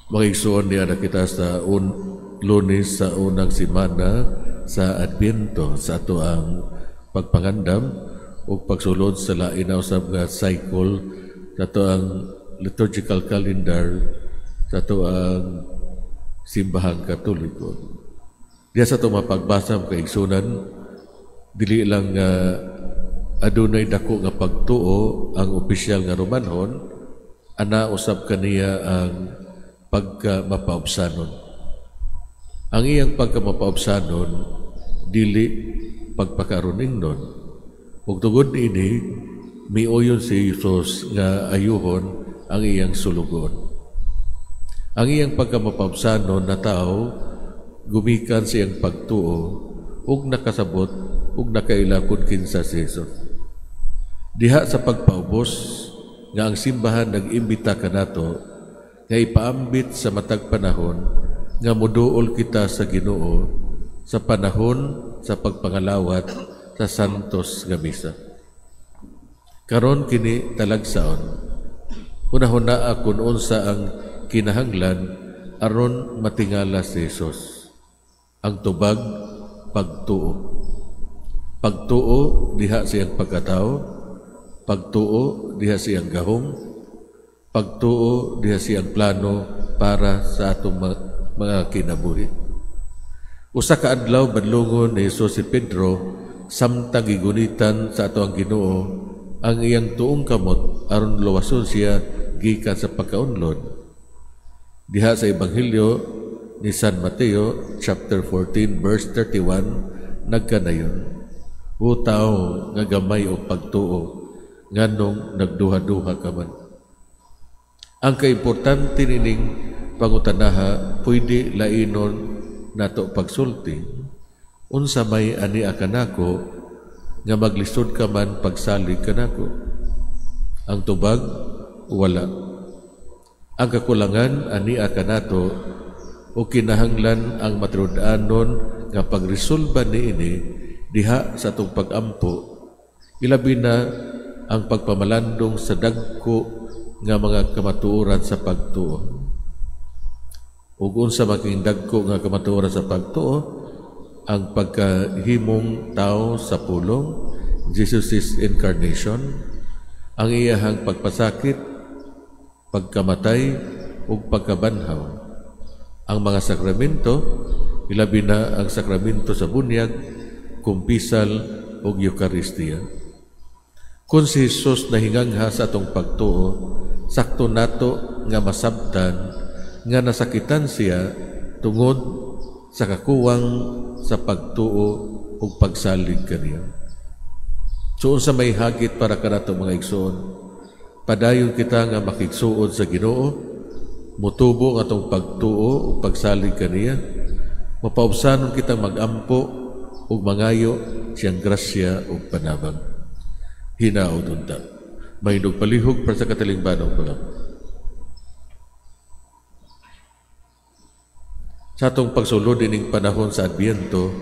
Mga igsoon, niya na kita sa Lunes sa unang simana sa Adbiento sa atoang pagpangandam ug pagsulod sa lain na usab nga cycle sa atoang liturgical calendar sa atoang Simbahang Katoliko. Diya sa itong mapagbasa, mga kaigsunan, dili lang nga adunay dako nga pagtuo ang opisyal nga Romanhon, ana usab kaniya ang pagka mapaubsanon. Ang iyang pagka mapaubsanon dili pagpakaroningnon. Ug tungod niini, miuyon si Jesus nga ayuhon ang iyang sulugon. Ang iyang pagka mapaubsanon na tao gumikan sa iyang pagtuo ug nakasabot ug nakaila kun kinsa si Jesus. Diha sa pagpaubos nga ang simbahan nag-imbita kanato nga ipaambit sa matag panahon nga muduol kita sa Ginoo sa panahon sa pagpangalawat sa Santos nga Misa. Karon kini talagsaon, hunahuna kun unsa ang kinahanglan aron matingala si Jesus. Ang tubag, pagtuo. Pagtuo diha siyang pagkatao, pagtuo diha siyang gahom, pagtuo diha siyang plano para sa atong mga kinabuhi. Usa ka adlaw, badlongon ni Jesus si Pedro samtang gigunitan sa atoang Ginoo ang iyang tuong kamot aron luwason siya gikan sa pagkaunlod. Diha sa Ebanghelyo ni San Mateo chapter 14 verse 31, nagkanayon, "O tao nga gamay og pagtuo, nganong nagduha-duha ka man?" Ang kaimportante nining pangutanaha, pwede lainon nato pagsulti. Unsa may ani kanako nga maglisod ka man pagsalig kanako? Ang tubag, wala. Ang kakulangan ani kanato o kinahanglan ang matinud-anon nga pagresolba niini diha sa atong pagampo, ilabi na ang pagpamalandong sa dagko nga mga kamatuoran sa pagtuo. Ug unsa making dagko nga kamatuoran sa pagtuo? Ang pagkahimong tao sa Pulong, Jesus' incarnation, ang iyahang pagpasakit, pagkamatay ug pagkabanhaw. Ang mga sakramento, ilabi na ang sakramento sa bunyag, kumpisal ug Eukaristiya. Kung si Jesus nahingangha sa atong pagtuo, sakto nato nga masabtan nga nasakitan siya tungod sa kakuwang sa pagtuo ug pagsalig kaniya. So unsa may hagit para kanato, mga igsoon? Padayon kita nga makigsuod sa Ginoo, mutubo ang atong pagtuo ug pagsalig kaniya, mapaubsanon kita magampo ug mangayo siyang grasya ug panabang. Hinaot unta. Mahindog palihog para sa katilingbanong pag. Sa atong pagsulod ining panahon sa Adbyento,